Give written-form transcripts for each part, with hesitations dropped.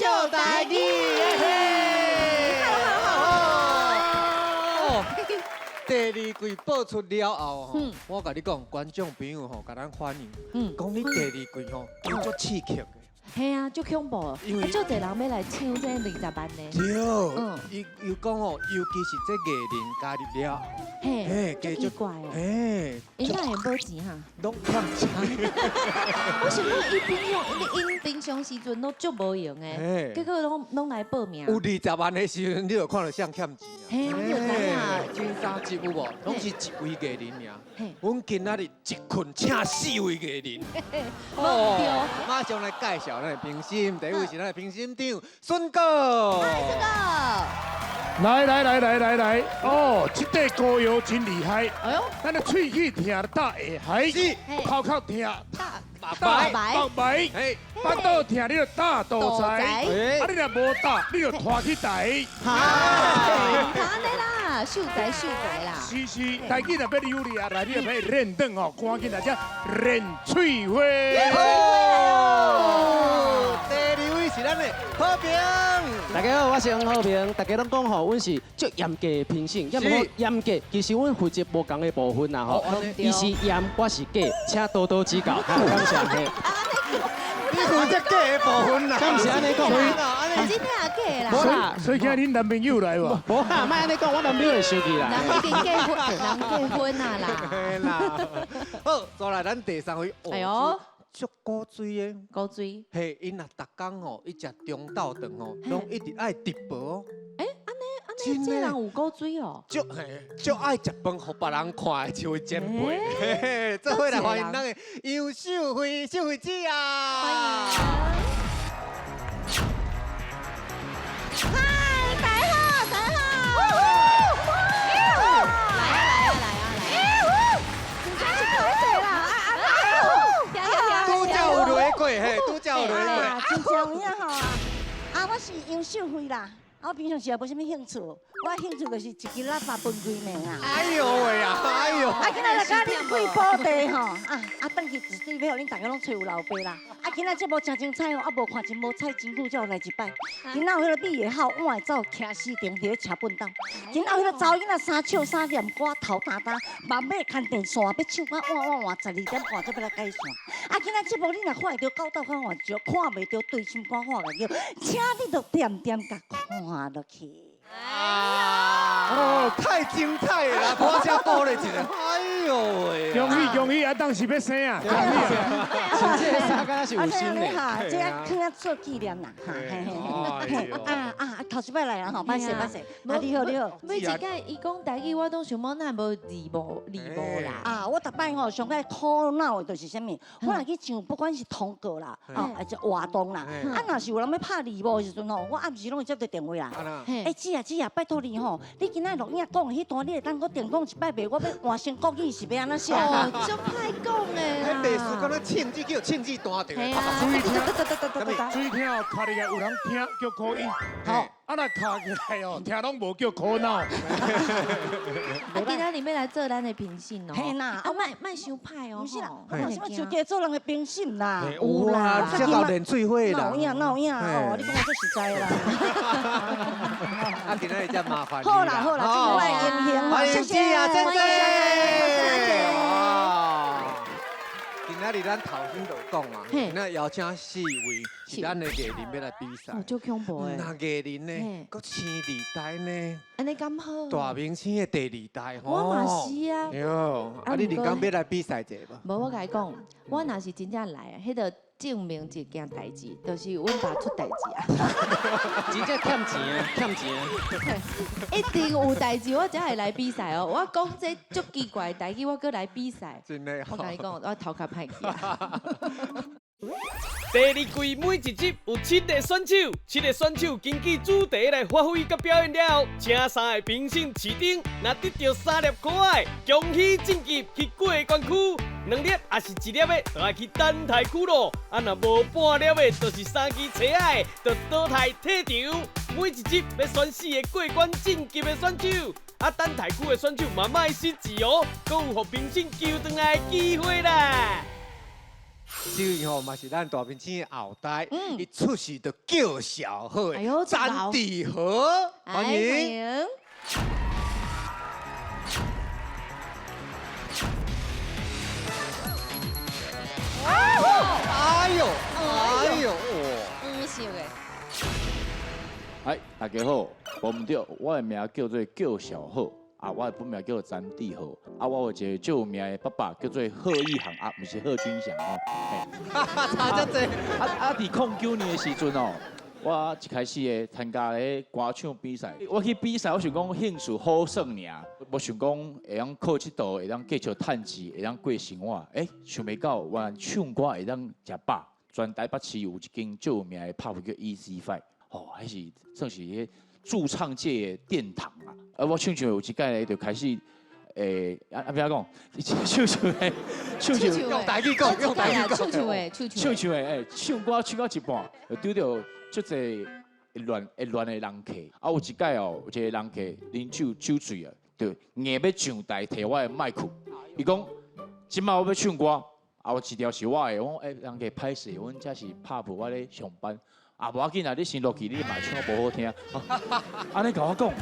笑台語。哦，第二季播出了後吼，我共你講，觀眾朋友吼，共咱反映，講你第二季吼，足刺激的。嘿啊，足恐怖，因為足濟人欲來搶這20萬呢。對，伊又講吼，尤其是這藝人加入了後，足奇怪哦。𪜶哪會無錢哈？攏欠錢。我想講，伊平常𪜶平常時陣攏足無閒的，結果攏攏來報名。有二十萬的時陣，你就看著誰欠錢啊。嘿啊，你就知影。前三集有無？攏是一位藝人爾。阮今仔日一困請四位藝人。無對。馬上來介紹咱的評審，第一位是咱的評審長孫哥。嗨，孫哥。來來來來來來，哦，這塊歌謠真厲害。哎喲，咱的喙齒疼打會害，頭殼疼打白，白白，腹肚疼你就打肚財，啊你若無打，你就拖去台。哈，按呢啦，秀才秀才啦。是是，台語若欲流利啊，來你若欲練轉哦，趕緊來遮練喙花。第二位是咱的和平。大家好，我是黃和平。大家攏講吼，阮是足嚴格的評審，也毋過嚴格，其實阮負責無仝的部分啦吼。伊是嚴，我是假，請多多指教。感謝嘿。你負責假的部分啦，敢是按呢講？真正假啦。無啦，所以今日恁男朋友來無？無啦，莫按呢講，我男朋友會生氣啦。人已經結婚，人結婚啊啦。啦。好，再來咱第三位。哎喲。足古錐的，古錐。嘿，𪜶若逐工吼，伊食中晝頓吼，攏一直愛直播哦。欸，按呢按呢，這人有古錐哦。足嘿，足愛食飯，予別人看的一位前輩。嘿嘿，做伙來歡迎咱的楊秀慧，秀慧姊啊！歡迎。嗨，大家好，大家好。來啊來啊來啊來啊！真正是歹勢啦！拄才有落過，嘿，拄才有落過。真正有影吼！啊，我是楊秀慧啦。我平常時也無啥物興趣，我興趣就是一支喇叭分規暝啦。哎喲喂啊！哎喲！啊，今仔來佮恁貴寶地吼，啊啊，轉去絕對欲予恁逐家攏揣有老爸啦。啊，今仔節目誠精彩哦，啊無看真無彩，真久才有來一擺。今仔有彼個美的好，碗會走騎死定佇咧車畚斗。今仔有彼個查某囡仔三笑三念歌頭焦焦，慢欲牽電線，欲唱到換換換12點半才欲來解散。啊，今仔節目你若看會著狗鬥較換少，看袂著對心肝看會著，請你著恬恬共看落去。哦，太精彩了啦！我才補咧一下。哎喲喂！恭喜恭喜！啊，當時欲生啊！恭喜啊！穿這个衫敢若是有心的。哈，這個囥啊做紀念啦，哈，嘿嘿。啊啊，頭一擺來啊吼，歹勢歹勢。啊，你好你好。每一擺伊講台語，我攏想講哪無字幕字幕啦。啊，我逐擺吼上蓋苦惱的就是啥物？我若去上，不管是通告啦，哦，還是活動啦，啊，若是有人欲拍字幕的時陣吼，我暗時攏會接著電話啦。欸，姊啊姊啊，拜託你吼，你今仔錄影講的彼段，你會當閣重講一擺袂？我欲換成國語是欲按怎寫？哦，足歹講的啦。彼歷史敢若唱字叫唱字彈著。注意聽，注意聽哦，卡入來有人聽叫苦音，好，啊若卡起來哦，聽攏無叫苦惱。啊，今仔日欲來做咱的評審哦。嘿啦，啊，莫莫傷歹哦。毋是啦，我有啥物資格做人的評審啦？有啦，這夠練喙花啦。哪有影，哪有影哦？你講我足實在啦。啊，今仔日才麻煩。好啦好啦，這是我的榮幸，歡迎姊啊，珍珍。今仔日咱頭先就講嘛，今仔邀請四位是咱的藝人欲來比賽。足恐怖的。那藝人呢，閣星二代呢？按呢敢好？大明星的第二代吼。我嘛是啊。喲，啊你恁敢欲來比賽一下無？無，我共你講，我若是真正來啊，彼個證明一件代誌，就是阮爸出代誌啊。真正欠錢啊，欠錢啊！一定有代誌，我才會來比賽哦。我講這足奇怪的代誌，我閣來比賽。真的。我共你講，我頭殼歹去啊。第二季每一集有七个選手，七个選手根據主題來發揮佮表演了後，請三个評審試燈，若得著三粒可愛，恭喜晉級去過關區；兩粒抑是一粒的，就愛去等待區囉。啊，若無半粒的，就是三支錘仔的，就淘汰退場。每一集欲選四个過關晉級的選手，啊，等待區的選手嘛莫失志哦，閣有予評審救轉來的機會啦。這位吼嘛是咱大明星的後代，伊出世就叫小好的，詹志豪，歡迎。哎呦，哎呦，哇！黄色的。哎，大家好，無毋對，我的名叫做叫小好，啊，我的本名叫做詹志豪，啊，我有一個足有名的爸爸叫做賀一航，啊，毋是賀軍翔吼。差遮濟。啊，佇09年的時陣哦，我一開始會參加咧歌唱比賽，我去比賽，我想講興趣好耍爾，無想講會當靠這道會當繼續趁錢，會當過生活。欸，想袂到原來唱歌會當食飽。全台北市有一間足有名的 pub 叫 Easy Five，吼，彼是算是彼駐唱界的殿堂啊。啊，我唱唱有一擺咧，就開始，啊按怎講？唱唱的，唱唱用台語講，用台語講，唱唱的，唱唱唱的，欸，唱歌唱到一半，就拄著足濟會亂會亂的人客。啊，有一擺哦，有一個人客啉酒酒醉啊，就硬欲上台提我的麥克。伊講：這擺我欲唱歌，啊，有一條是我的。我講：欸，人客歹勢，阮這是 pub，我咧上班。啊，無要緊啦，你先落去，你嘛唱無好聽。按呢共我講。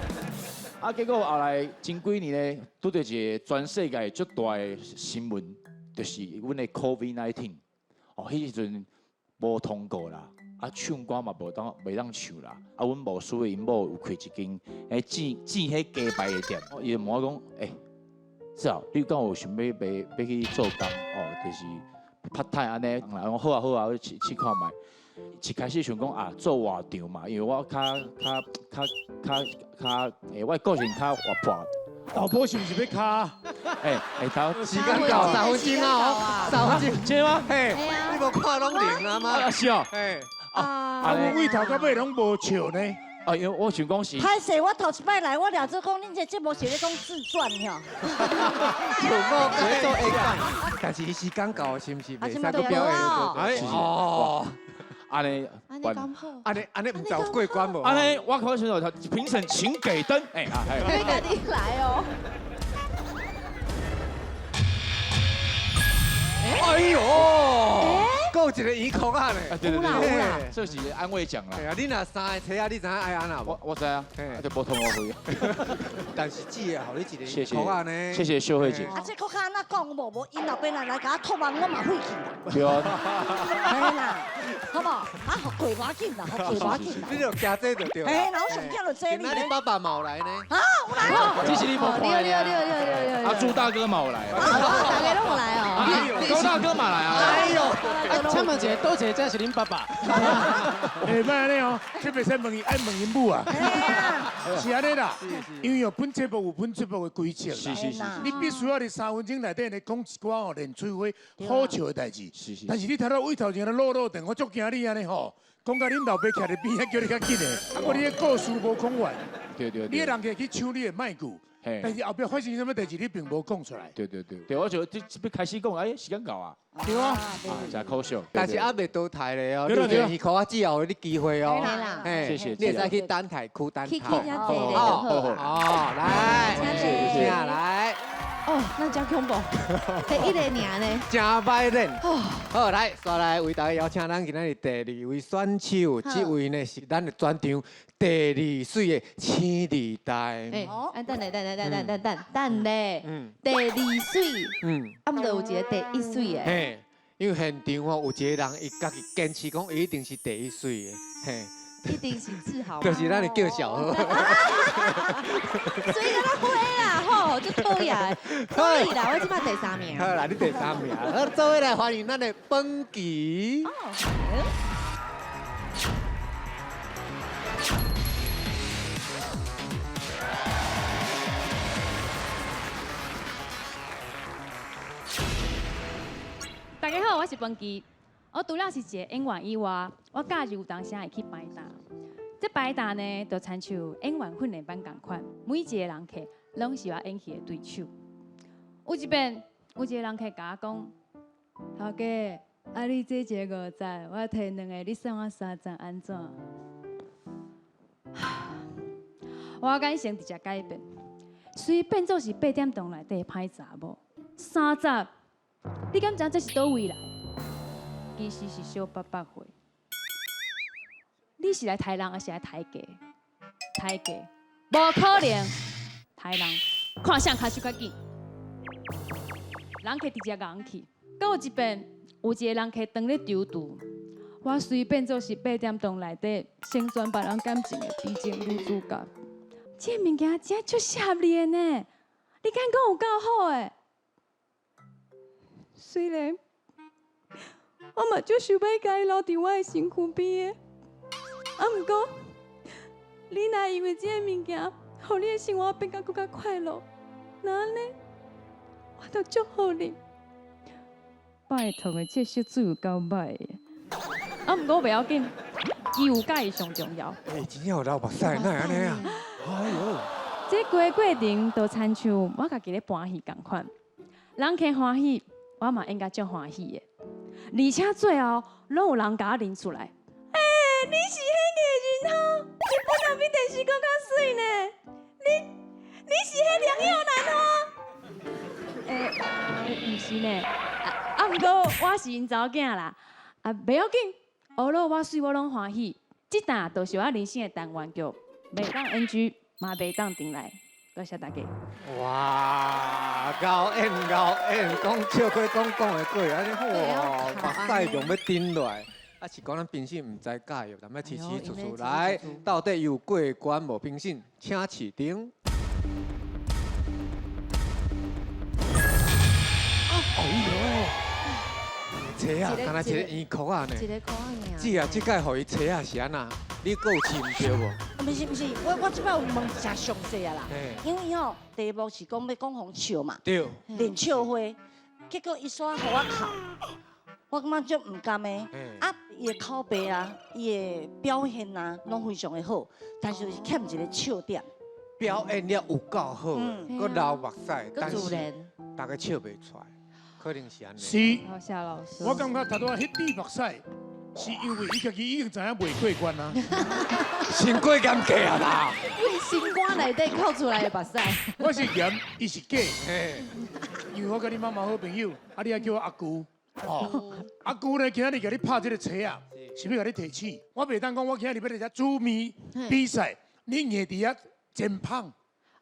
啊，結果後來前幾年咧，拄著一個全世界足大的新聞，就是阮的 COVID-19。哦，彼時陣無通告啦，啊，唱歌嘛無當袂當唱啦。啊，阮牧師的𪜶某有開一間，彼煎煎彼雞排的店，伊就問我講：欸，志豪，你敢有想欲欲去做工？哦，就是 part time 按呢。我講好啊好啊，我試試看覓。一開始想講啊，做活場嘛，因為我較較較較較，欸，我個性較活潑。老婆是毋是欲跤？欸欸，頭時間到3分鐘啊，3分鐘，真的嗎？嘿，你無看攏零啊嗎？啊是哦。嘿，啊，我對頭到尾攏無笑呢。啊，因為我想講是。歹勢，我頭一擺來，我掠做講恁這節目是咧講自傳吼。做某做 A 講，但是伊時間到，是毋是袂使閣表演？哎哦。按呢，按呢敢好？按呢按呢毋知有過關無？按呢，我看選手評審請給燈，哎啊，你家己來哦。哎呦，閣有一個耳孔啊咧！對對對，這是安慰獎啦。對啊，你若三个揣啊，你知影愛按怎無？我知啊，就無通我去。但是只會予你一個耳孔啊呢。謝謝秀慧姐。啊，這閣較按怎講有無？無𪜶老爸若來共我托夢，我嘛廢去啦。對啊。嘿啦，好無？啊，予過無要緊啦，予過無要緊啦。你就驚這就對啦。嘿，那我上驚就這那你爸爸嘛有來呢？啊，有來哦。這是你無看的。對對對對對。啊，朱大哥嘛有來。大家攏有來哦。高大哥嘛來啊。哎呦，請問一下，佗一個才是恁爸爸？欸，莫按呢哦，這袂使問伊，愛問𪜶母啊。是按呢啦，因為哦，本節目有本節目的規則啦。是是是。你必須要佇3分鐘內底咧講一寡哦練嘴花好笑的代誌。是是。但是你頭拄位頭前咧落落長，我足驚你按呢吼，講到恁老爸徛佇邊仔叫你較緊的，啊，閣你的故事無講完。對對對。你的人客去搶你的麥克。但是後壁發生啥物代誌，你並無講出來。對對對，對我就這欲開始講，哎，時間到啊。對啊，真可惜。但是還袂淘汰咧哦，你耳孔啊，只有予你機會哦。謝謝。你會使去等台區等台。好，好，來，謝謝，來。哦，那真恐怖，第一个爾呢。真歹練。好，來，煞來為大家邀請咱今仔日第二位選手，這位呢是咱的全場第二媠的青二代。哎，等下，等下，等等等等等咧。第二媠。啊，毋就有一个第一媠的。嘿，因為現場吼有一個人，伊家己堅持講，伊一定是第一媠的，嘿。一定是志豪，就是咱的叫小何。所以敢若花啦吼，足討厭。可以啦，我這擺第三名。好啦，你第三名。好，做伙來歡迎咱的崩琪。大家好，我是崩琪。我除了是一个演員以外，我假日有當時會去擺檔。這擺檔呢，就親像演員訓練班仝款，每一個人客攏是我演戲的對手。有一遍，有一個人客共我講：頭家，啊你這一个5十，我提兩个，你算我3十，按怎？我眼神直接改變，隨變做是8點鐘內底的歹查某。30，你敢知影這是佗位來？其實是小八百歲。你是來刣人，還是來刣雞？刣雞，無可能，刣人。看誰跤手較緊，人客直接硬去。閣有一遍，有一个人客當咧躊躇，我隨變做是八點檔內底成全別人感情的悲情女主角。這个物件真足適合你的呢，你敢講有夠好的？雖然我嘛足想欲共伊留佇我的身軀邊的，啊，毋過你若因為這个物件，予你的生活變甲閣較快樂，那按呢，我就祝福你。拜託的，這個色水有夠歹的，啊，毋過袂要緊，伊有佮意上重要。欸，真正有流目屎，哪會按呢啊？哎喲，這規個過程就親像我家己咧搬戲仝款，人客歡喜，我嘛應該足歡喜的。而且最後，攏有人共我認出來。欸，你是彼個人吼，你本來比電視閣較媠呢。你是彼梁耀南吼？欸，毋是呢。啊，毋過我是𪜶查某囝啦。啊，袂要緊，學了我媠我攏歡喜。這沓就是我人生的單元劇，袂當 NG，嘛袂當重來。多謝大家。哇，𠢕演𠢕演，講笑過講講會過，按呢哇，目屎用欲頂落來。啊，是講咱評審毋知教育，咱欲起起出出來，到底有過關無？評審，請試燈。哎喲，車啊，敢若一個圓殼仔呢。一个箍仔爾。姊啊，這擺予伊車啊是按怎？你閣有試毋著無？毋是毋是，我這擺有問誠詳細啊啦。因為吼題目是講欲講予笑嘛，對。練笑話，結果伊煞予我哭，我感覺足毋甘的。啊，伊的口白啊，伊的表現啊，攏非常的好，但是就是欠一個笑點。表演了有夠好，閣流目屎，但是大家笑袂出來，可能是按呢。是。謝老師。我感覺頭拄仔彼滴目屎，是因為伊家己已經知影袂過關啊。先過嚴格啊啦。為心肝內底哭出來的目屎。我是鹽，伊是假。因為我佮你媽媽好朋友，啊，你愛叫我阿姑。哦，阿姑呢，今仔日共你拍這个槌仔，是欲共你提醒。我袂當講，我今仔日欲來遮煮麵比賽，你硬佇遐煎麭。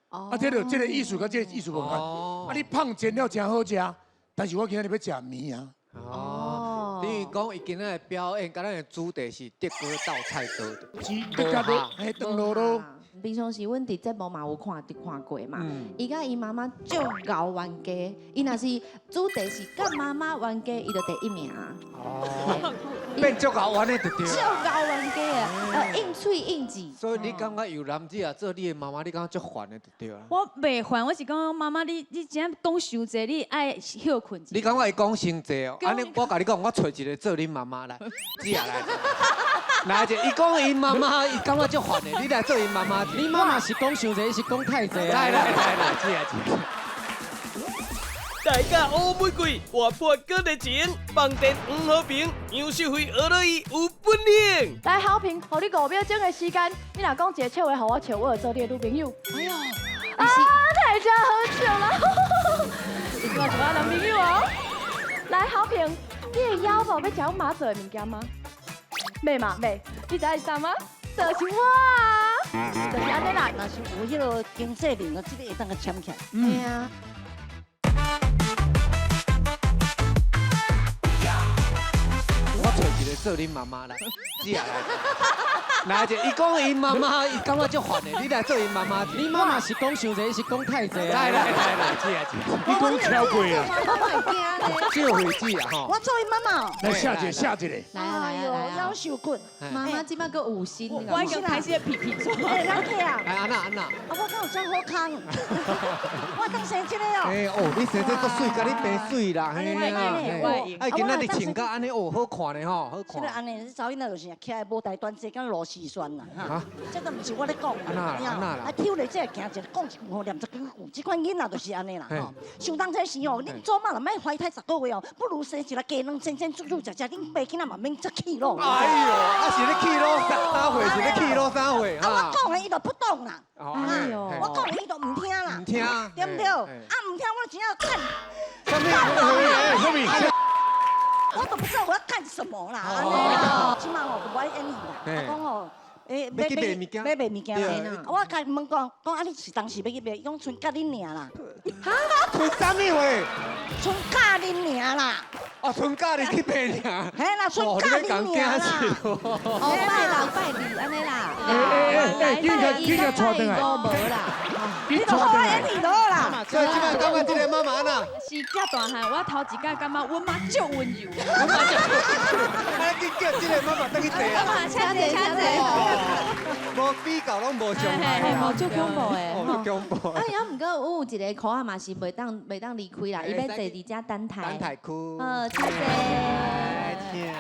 啊，這个這个意思佮這个意思無仝。啊，你麭煎了誠好食，但是我今仔日欲食麵啊。哦，等於講伊今仔的表演，佮咱的主題是德哥鬥菜刀的，是德哥囉，嘿，長囉囉。平常時阮佇節目嘛有看看過嘛，伊佮伊媽媽足𠢕冤家，伊若是主題是佮媽媽冤家，伊就第一名。哦，變足𠢕冤的就對。足𠢕冤家啊，應喙應舌。所以你感覺有男子啊做你的媽媽，你感覺足煩的就對啊。我袂煩，我是講媽媽，你真正講傷濟，你愛歇睏。你感覺伊講傷濟哦？按呢我共你講，我揣一個做恁媽媽來，姊啊來。來者，伊講伊媽媽，伊感覺足煩的，你來做伊媽媽。你媽媽是講傷濟，是講太濟。來來來來，姊啊姊。大家烏玫瑰，活潑閣熱情，放電黃和平，楊秀慧學落伊有本領。來，好評，予你5秒鐘的時間，你若講一个笑話，予我笑，我就做你的女朋友。哎呦，啊，太真好笑啦！你這馬是我男朋友哦。來，好評，你會枵無？欲食阮媽做的物件嗎？袂嘛袂，你知影是啥嗎？就是我啊，就是按呢啦。若是有彼个經濟能力，這个會當共簽起來。對啊。我揣一个做恁媽媽來，姊啊來。來者，伊講伊媽媽，伊感覺足煩的，你來做伊媽媽。你媽媽是講傷濟，是講太濟。來來來來，姊啊姊，你講超過啊。笑惠姊啊吼。我做伊媽媽。來下一个，下一个。來啊來啊來啊！夭壽骨。媽媽這擺閣有心。我已經開始皮皮剉。哎，人客啊。來按怎按怎。啊，我敢有這好康？我當生這个哦。哎哦，你生這足媠，佮你爸媠啦，嘿啊。哎，今仔日穿甲按呢哦，好看呢吼，好看。這个按呢，這查某囡仔就是徛在舞台端坐，敢螺絲酸啦哈。這个毋是我咧講啦，啊，抽咧這個行一个講一句吼，念十幾句，這款囡仔就是按呢啦吼。想當初時哦，恁祖媽若欲懷胎10個月哦，不如生一个雞卵，煎煎煮煮食食，恁爸囡仔嘛免遮氣咯。哎呦，啊是咧氣咯，三歲是咧氣咯三歲。啊，我講的伊就不懂啦。哎呦，我講的伊就毋聽啦。毋聽。對毋對？啊，毋聽我真正看。啥物？啥物？我都不知道我要干什么啦。按呢啦，這馬吼就無愛演戲啦。啊講吼，欸，欲去賣物件，欲賣物件啦。我共伊問講，講啊你是當時欲去賣，伊講賰佮恁爾啦。哈？賰啥物話？賰佮恁爾啦。哦，賰佮你去賣爾。嘿啦，賰佮恁爾啦。哦，拜六拜二按呢啦。欸欸欸，緊共緊共帶轉來。無啦。你都好演戲就好啦。所以這擺感覺這个媽媽按怎？是遮大漢，我頭一擺感覺阮媽足溫柔。阮媽足溫柔。啊，緊叫這个媽媽轉去坐啊。請坐，請坐。無比較攏無傷害。嘿，無足恐怖的。足恐怖。啊，猶毋過阮有一个箍仔嘛是袂當袂當離開啦，伊欲坐佇遮等待。等待區。好，請坐。請。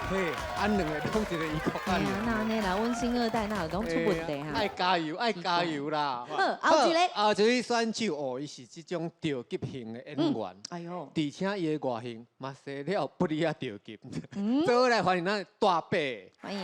嘿，按兩个攏一个伊哭按。那按呢啦，阮新二代哪有攏出問題哈？愛加油，愛加油啦！好，後一个，後一位選手哦，伊是這種著急型的演員。哎喲，而且伊的外形嘛生了不離啊著急。做伙來歡迎咱大伯。歡迎。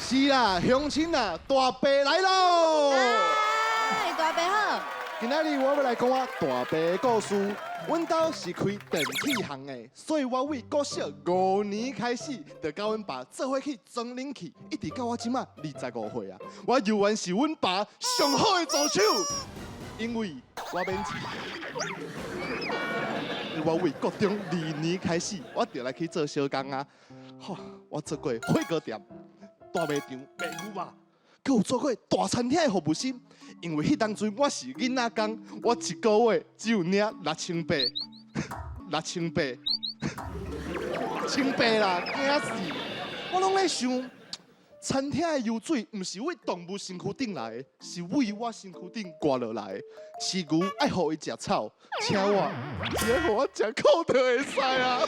是啦，鄉親啊，大伯來囉！哎，大伯好。今仔日我欲來講我大伯的故事。阮兜是開電器行的，所以我對國小5年開始，就佮阮爸做伙去裝冷氣，一直到我這馬25歲啊。我猶原是阮爸上好的助手，因為我免錢。我對國中2年開始，我就來去做小工啊。吼，我做過火鍋店。大賣場賣牛肉，閣有做過大餐廳的服務生。因為彼當陣我是囡仔工，我一个月只有領6800，6800，1800啦，驚死！我攏咧想，餐廳的油水毋是對動物身軀頂來的，是對我身軀頂掛落來的。飼牛愛予伊食草，請我，只愛予我食苦就會使啊！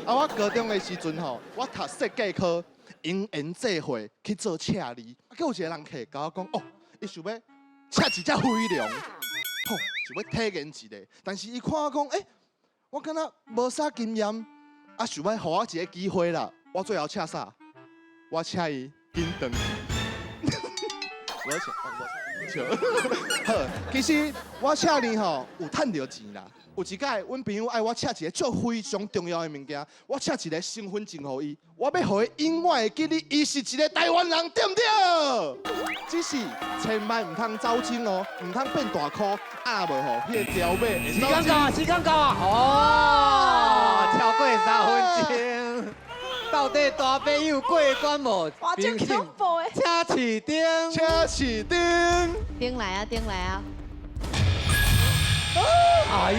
啊，我高中的時陣吼，我讀設計科。因緣際會去做車厘，啊，閣有一个人客共我講，哦，伊想欲車一隻飛龍，吼，想欲體驗一下。但是伊看我講，欸，我敢若無啥經驗，啊，想欲予我一个機會啦。我最後車啥？我請伊緊轉去。我笑，我笑。好，其實我車厘吼有趁著錢啦。有一擺，阮朋友愛我車一个足非常重要的物件，我車一个身份證予伊，我欲予伊永遠會記得伊是一个台灣人，對毋對？只是千萬毋通走精哦，毋通變大箍，啊無吼，彼个條碼。時間到啊！時間到啊！哦，超過3分鐘，到底大伯有過關無？哇，真恐怖的！請市長，請市長，頂來啊，頂來啊！哎呦，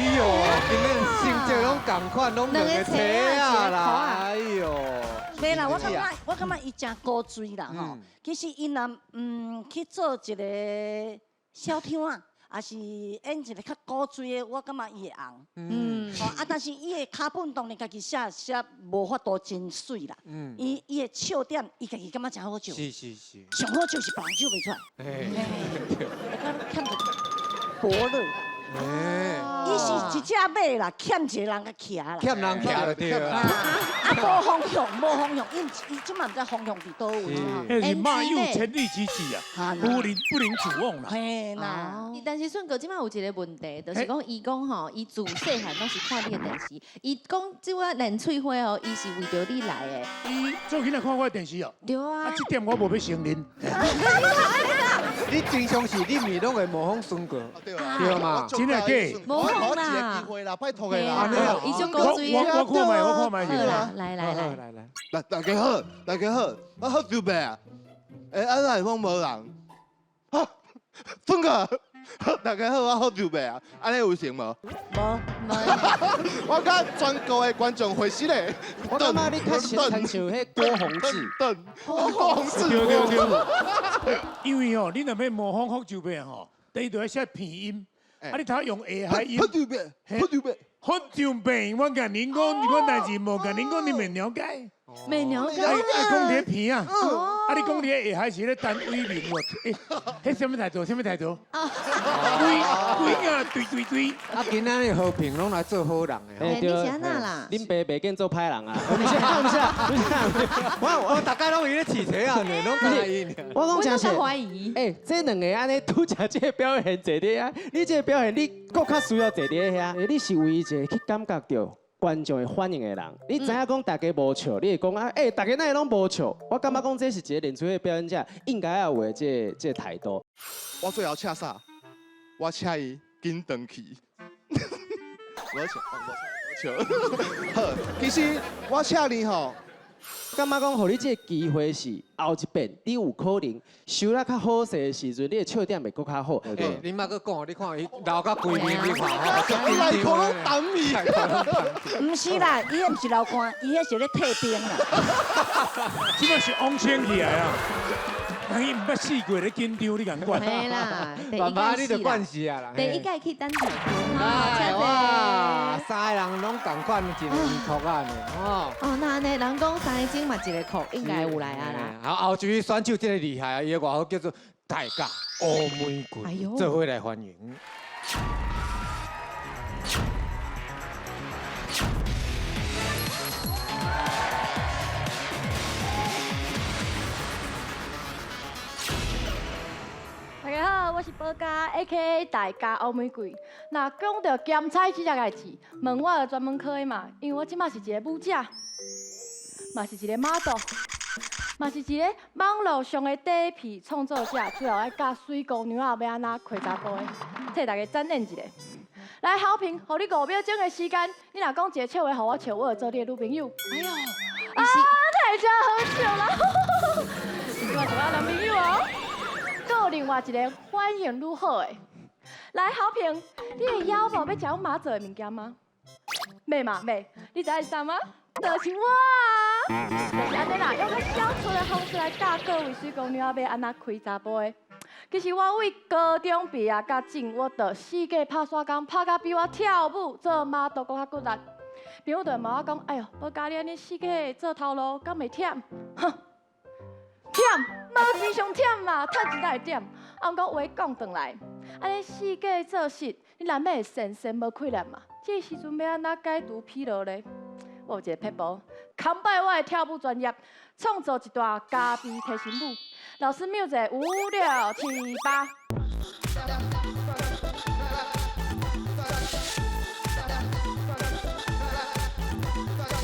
今日成績攏仝款，攏兩个車仔啦！哎呦，袂啦，我感覺伊誠古錐啦吼。其實伊若去做一个小丑啊，抑是演一个較古錐的，我感覺伊會紅。嗯。啊，但是伊的腳本當然家己寫寫無法度真媠啦。嗯。伊的笑點，伊家己感覺誠好笑。是是是。上好笑是別人笑袂出來。嘿。會較欠伯樂。伊是一隻馬啦，欠一个人共騎啦。欠人騎就對啦。啊，無方向，無方向，伊這馬毋知方向佇佗位。彼是馬有千里之志啊，不靈主翁啦。嘿啦。但是順哥這馬有一个問題，就是講伊講吼，伊自細漢攏是看你的電視，伊講這我練翠花哦，伊是為著你來的。伊做囡仔看我的電視哦。對啊。啊，這點我無欲承認。你真相是你毋是攏會模仿孫哥，對嘛？真的假？模仿啦，機會啦，拜託的啦。伊足古錐我看覓，我看覓。好啦，來來來來來。來大家好，大家好，我好久未啊？欸，啊哪會講無人？啊，孫哥，大家好，我好久未啊？按呢有成無？無無。我佮全國的觀眾回失咧。我感覺你較像親像彼郭宏志。郭宏志。對對對。因為吼，你若欲模仿福州話吼，第一就愛寫鼻音，啊，你頭用下海音。福州話，福州話，福州話，我共恁講，這款代誌無共恁講，你袂了解。袂了解。爱讲伫鼻啊，啊你讲伫下海是咧单位名喎，欸，彼啥物态度？啥物态度？规规啊，对对对。啊，今仔日和平攏來做好人的。欸，你是按怎啦？恁爸袂見做歹人啊？毋是啊，毋是啊，毋是啊。我逐家攏伊咧飼冊仔呢，攏共伊。我講真實。懷疑。欸，這兩个按呢拄才這个表現坐佇遐，你這个表現你閣較需要坐佇遐。你是唯一一个去感覺著觀眾會反應的人。你知影講大家無笑，你會講啊，欸，大家哪會攏無笑？我感覺講這是一個練出的表演者應該要有的這個態度。我最後請啥？我請伊緊轉去。我笑，我笑。好，其實我請你吼，感覺講，予你這個機會是後一遍，你有可能收得較好勢的時陣，你的笑點會閣較好。欸，你莫閣講，你看伊流甲規面，你看吼，內褲攏澹去。毋是啦，伊彼毋是流汗，伊彼是咧退冰啦。這擺是往清起來啊！人伊毋捌試過咧緊張，你共管？嘿啦，爸爸你就慣勢啊啦。第一屆去等台哇，三個人攏仝款一個殼仔呢，哦。哦，那按呢，人講三個鐘嘛一個殼，應該有來啊啦。好，後一位選手真个厲害啊，伊的外號叫做大甲烏玫瑰，做伙來歡迎。大家好，我是寶嘉，A.K.A 大家烏玫瑰。若講著鹹菜這隻代誌，問我就專門科的嘛，因為我這馬是一個舞者，嘛是一個 model，嘛是一個網路上的底片創作者，主要愛教水姑娘仔欲按怎開查埔的，替大家展演一下。來，好評，予你5秒鐘的時間，你若講一個笑話，予我笑，我就做你的女朋友。哎喲，啊，太真好笑啦！你這馬做我男朋友哦。閣有另外一個反應愈好的，來好評，你會枵無？欲食阮媽做的物件嗎？袂嘛袂，你知影是啥嗎？就是我啊！就是按呢啦，用較小撮的方式來教各位水姑娘仔欲按怎開查埔的。其實我為高中畢業甲進，我就四界拍沙工，拍甲比我跳舞做媽都閣較骨力。朋友就會問我講：哎喲，寶嘉你按呢四界做頭路，敢袂忝？哼！忝，無錢上忝嘛，趁錢才會忝。啊，毋過話講轉來，按呢四界做事，你難免會神神無氣力嘛。這個時陣欲按怎解除疲勞咧？我有一個撇步，扛擺我的跳舞專業，創造一段咖啡提神舞。老師繆者5、6、7、8。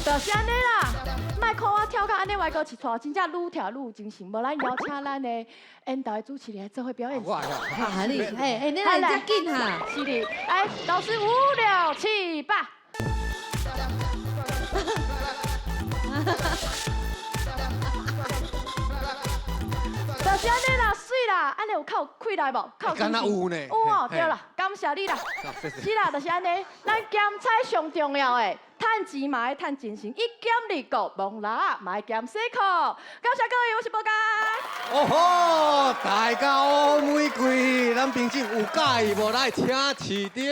就是按呢啦。莫看我跳到按呢歪哥一撮，真正愈跳愈有精神。無咱邀請咱的緣投的主持人來做伙表演。啊，你，欸欸，你來遮緊哈？是的，來，老師5、6、7、8。就是按呢啦，媠啦，按呢有較有氣力無？較有敢若有呢？有哦，對啦，感謝你啦。是啦，就是按呢，咱鹹菜上重要的。趁錢嘛愛趁精神，一減二顧，摸蜊嘛愛減洗褲。感謝各位，我是寶嘉。哦吼，大家烏玫瑰，咱評審有佮意無？來，請市長。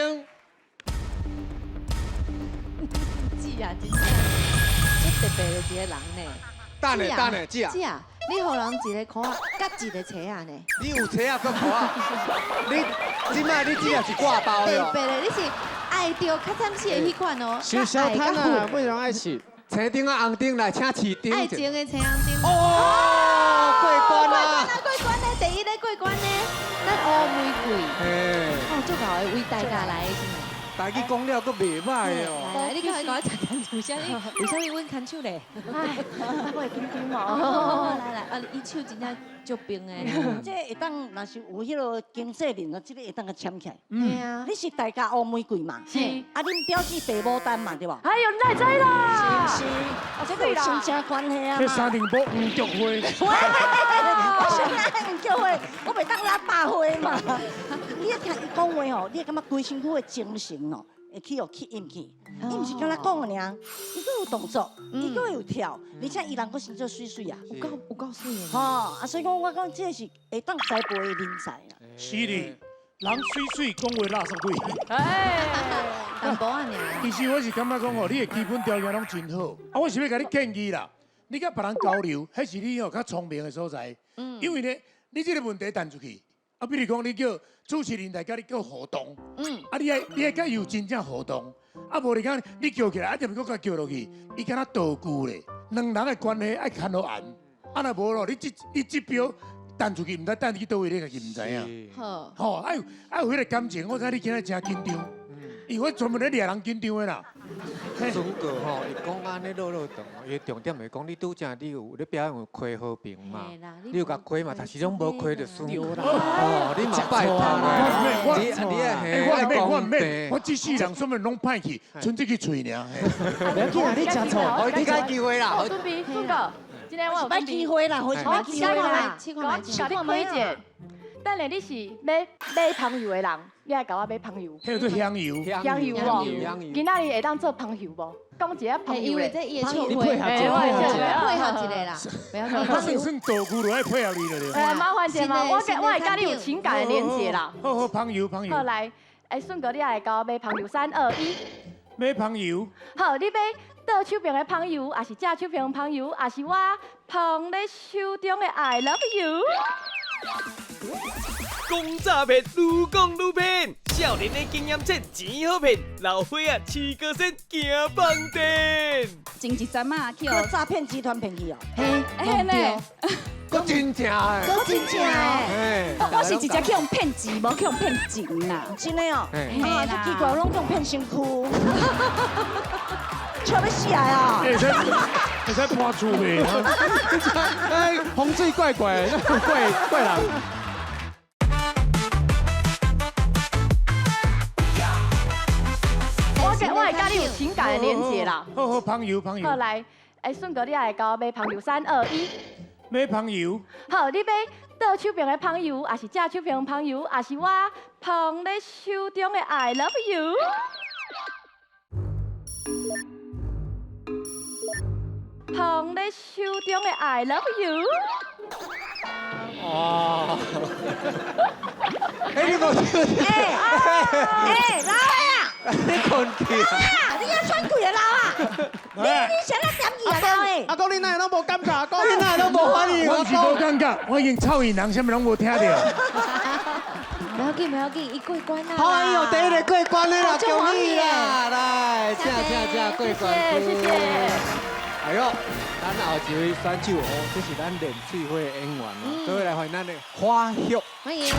姊啊，真正足特別的一個人呢。等下，等下，姊啊。姊啊，你予人一个箍仔，佮一个冊仔呢？你有冊仔佮箍仔？你這擺你姊啊是掛包的。特別的，你是。愛著較慘死的彼款哦，小小攤啊，不容愛吃。青燈啊，紅燈來，請市長。愛情的青紅燈。哦，過關啦！過關呢，第一个過關呢，咱烏玫瑰。哦，足𠢕的為大家來的是嗎？大家講了閣袂歹哦。來，你趕快給我查牽手，啥物？為啥物阮牽手咧？哎，我會緊張哦。來來，啊，伊手真正足冰的。這會當，若是有彼个經紀人哦，這个會當共簽起來。對啊。你是大家烏玫瑰嘛？是。啊，恁表姊白牡丹嘛，對無？哎呦，你哪會知啦？是是。這個有親情關係啊嘛。這三重埔黃菊花。我啥黃菊花？我袂當拉百花嘛。你一聽伊講話吼，你會感覺規身軀的精神哦，會去予吸引去。伊毋是干焦講爾，伊閣有動作，伊閣有跳，而且伊人閣生做媠媠啊，有夠有夠媠的。吼，啊，所以講我講這是會當栽培的人才啦。是的，人媠媠講話垃圾鬼。哎，淡薄仔爾。其實我是感覺講吼，你的基本條件攏真好，啊，我是欲共你建議啦，你佮别人交流，彼是你吼較聰明的所在。因為呢，你這個問題彈出去，啊，比如講你叫主持人來佮你叫互動，啊，你愛佮伊有真正互動，啊，無你講你叫起來，啊，就閣共叫落去，伊敢若道具咧，兩人的關係愛牽好緣，啊，若無咯，你這標彈出去，毋知彈去佗位，你家己毋知影。好，吼，愛有彼個感情，我知你今仔真緊張，因為我專門咧掠人緊張的啦。順哥吼，伊講按呢落落長，伊的重點是講你拄才你有咧表演有開和平嘛，你有共開嘛，但是攏無開就輸。哦，你嘛拜託的，你欸，我毋免，我毋免，我這世人啥物攏歹去，賰這支喙爾。不要緊啊，你食錯，哦，你該機會啦。我準備，順哥，今天我有擺機會啦，好我機會啦，我共你開一下。等下你是欲買香油的人，你愛共我買香油。彼叫做香油。香油哦，今仔日會當做香油無？講一下香油咧。因為這伊的笑你配合一下，配合一下啦，不要緊。算算道具就愛配合你了。麻煩一下嘛，我會佮你有情感的連結啦。好好，香油香油。好來，順哥，你愛共我買香油，3、2、1。買香油。好，你欲倒手邊的香油，抑是正手邊的香油，抑是我捧咧手中的 I love you。講詐騙，愈講愈騙，少年的經驗淺，錢好騙，老歲仔飼高仙驚放電。前一陣仔去予詐騙集團騙去哦，嘿，嘿呢，閣真正的，閣真正的。我是直接去予騙錢，無去予騙情啦。真的哦，啊，這奇怪，攏去予騙身軀，笑欲死啊！會使會使搬厝袂？哎，風水怪怪，怪怪人。我會佮你有情感的連結啦。好好，香油香油。好來，順哥，你愛共我買香油，3、2、1。買香油。好，你欲倒手邊的香油，抑是正手邊的香油，抑是我捧咧手中的 I love you。捧咧手中的 I love you。哦。欸，你無笑？欸，老啊！你困去啊！你遐喘氣啊，老啊！你啥咧點去啊，老的？阿公你哪會攏無感覺？阿公你哪會攏無反應？我是無感覺，我已經臭伊人，啥物攏無聽著。不要緊，不要緊，伊過關啦。好，哎呦，第一個過關的啦，恭喜啦！來，請請請，過關。謝謝。哎呦，咱後一位選手哦，這是咱練水火的演員哦，各位來歡迎咱的花玉。歡迎。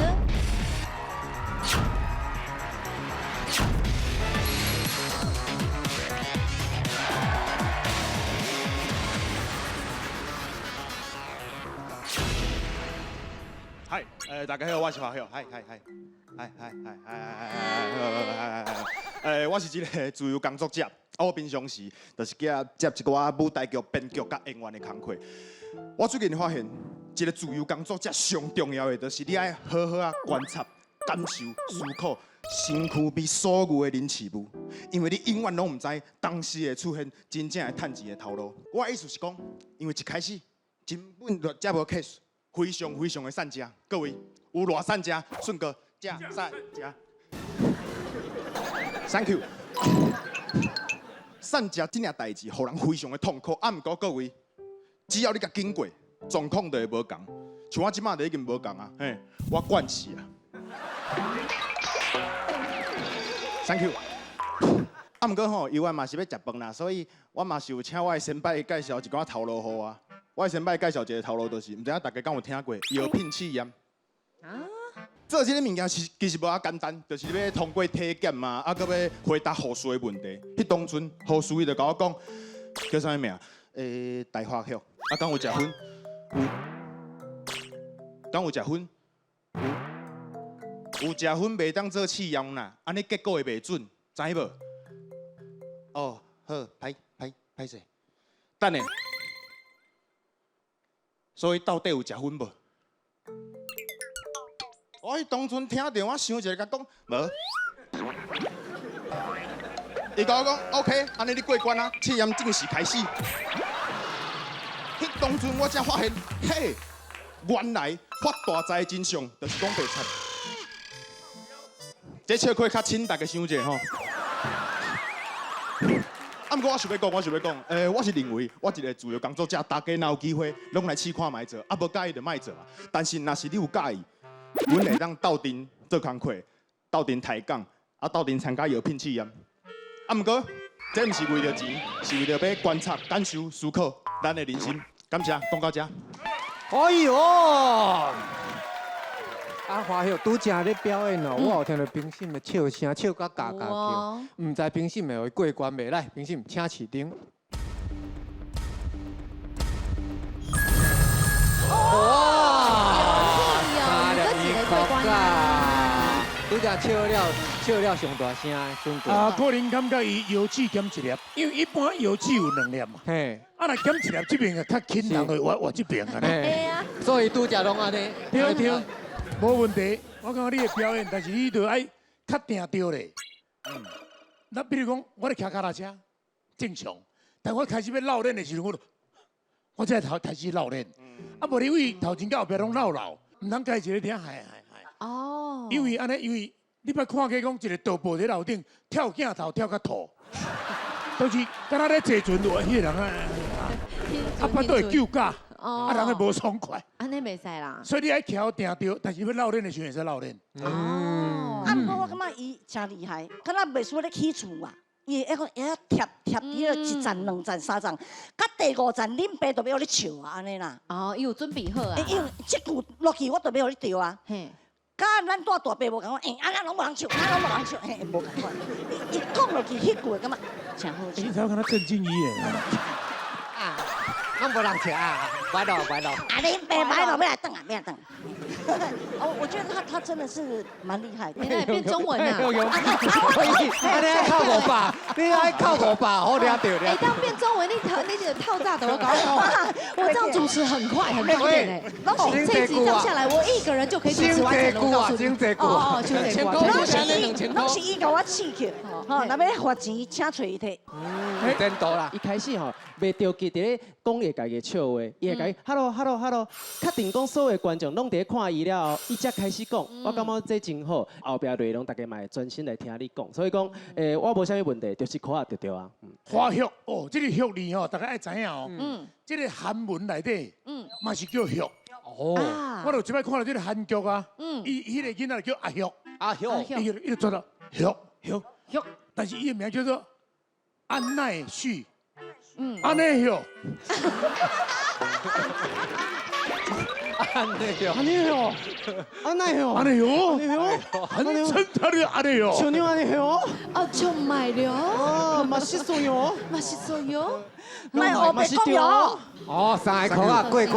嗨，大家好，我是華旭，嗨嗨嗨，嗨嗨嗨嗨嗨嗨嗨，我是一個自由工作者，我平常時就是接一寡舞台劇編劇佮演員的工課。我最近發現，一個自由工作者上重要的，就是你愛好好啊觀察、感受、思考身軀邊所有的人事物，因為你永遠攏毋知當時會出現真正的趁錢的頭路。我的意思是講，因為一開始根本就接無 case。非常非常的善食，各位有偌善食，順哥食善食。Thank you。善食這件代誌，予人非常的痛苦。啊，毋過各位，只要你共經過，狀況就會無仝。像我這馬就已經無仝啊，嘿，我慣勢啊。Thank you。啊，毋過吼，猶原嘛是欲食飯啦，所以我嘛是有請我的先輩介紹一寡頭路予我。我先擺介紹一個頭路，就是毋知影大家敢有聽過藥品試驗。啊？做這個物件是其實無遐簡單，就是你欲通過體檢嘛，啊，閣欲回答護士的問題。彼當陣護士伊就共我講，叫啥物名？大華旭。啊，敢有食薰？有。敢有食薰？有。有食薰袂當做試驗啦，按呢結果會袂準，知無？哦，好，歹歹歹勢。等下。所以到底有食薰無？我彼當陣聽著，我想一下，共講無。伊共我講 OK，按呢你過關啊，試驗正式開始。彼當陣我才發現，嘿，原來發大財的真相就是講白賊。這笑話較淺，大家想一下吼。啊，啊，毋過我想欲講，我想欲講，我是認為我一個自由工作者，大家若有機會，攏來試看覓做，啊，無佮意就莫做嘛。但是若是你有佮意，阮會當鬥陣做工課，鬥陣抬槓，啊，鬥陣參加藥品試驗。啊，毋過這毋是為著錢，是為著欲觀察、感受、思考咱的人生。感謝，講到這。哎喲！啊，華旭拄才咧表演哦，我有聽著評審的笑聲，笑甲嘎嘎叫，毋知評審會予伊過關袂？來，評審請試燈。哇！有一個過關啊！拄才笑了，笑了上大聲的孫哥。啊，個人感覺伊腰子減一粒，因為一般腰子有兩粒嘛。嘿。啊，若減一粒，這邊較輕，人就活活這邊啊。嘿啊。所以拄才攏按呢。對對。無問題，我感覺你的表演，但是你著愛較定著咧。嗯。那比如講，我咧騎腳踏車，正常，但我開始欲落練的時陣，我才頭開始落練。啊，無你位頭前到後壁攏落落，毋通家一个聽，嗨嗨嗨。哦。因為按呢，因為你捌看過講一個導播佇樓頂跳鏡頭跳甲吐，就是敢若咧坐船落，彼個人啊，啊，腹肚會救駕。啊，人會無爽快，按呢袂使啦。所以你愛徛定著，但是欲落練的時陣會使落練。哦。啊，毋過我感覺伊誠厲害，敢若袂輸咧起厝啊，伊會講會曉貼貼佇個一層、兩層、三層，到第五層恁爸就欲予你笑啊，按呢啦。哦，伊有準備好啊。因為這句落去我就欲予你著啊。嘿。佮咱帶大伯無仝款，欸，啊，咱攏無人笑，咱攏無人笑，嘿，無仝款。伊講落去彼句，感覺誠好笑。你知影敢若鄭敬怡耶？啊，攏無人笑啊，歹咯歹咯。啊，恁爸歹咯，欲來轉啊，欲來轉。哦，我覺得他真的是蠻厲害的。你變中文啊？你愛扣500，你愛扣500，好掠著掠。哎，當變中文，你套你這套炸的，我搞我這樣主持很快很方便哎。這一集這樣下來，我一個人就可以主持完成了。我告訴你，哦哦，攏是伊共我刺激，吼，若欲罰錢，請揣伊提。真多啦！一開始吼，袂著急佇咧講伊家己的笑話，伊會共伊 hello hello hello，確定講所有觀眾攏佇咧看伊了後，伊才開始講。我感覺這真好，後壁內容大家嘛會專心來聽你講。所以講，我無啥物問題，就是箍仔著對啊。華旭哦，這個旭字吼，大家愛知影哦。嗯。這個韓文內底，嘛是叫旭。哦。我就這擺看著這個韓劇啊，伊彼個囡仔叫阿旭。阿旭。伊就做了旭旭旭，但是伊的名叫做安奈旭。安奈旭。安奈哟，安奈哟，安奈哟，安奈哟，很称他的安奈哟，小妞安奈哟，哦，就買了，哦，嘛是素哟，嘛是素哟，莫烏白講喲。哦，三个箍仔過關，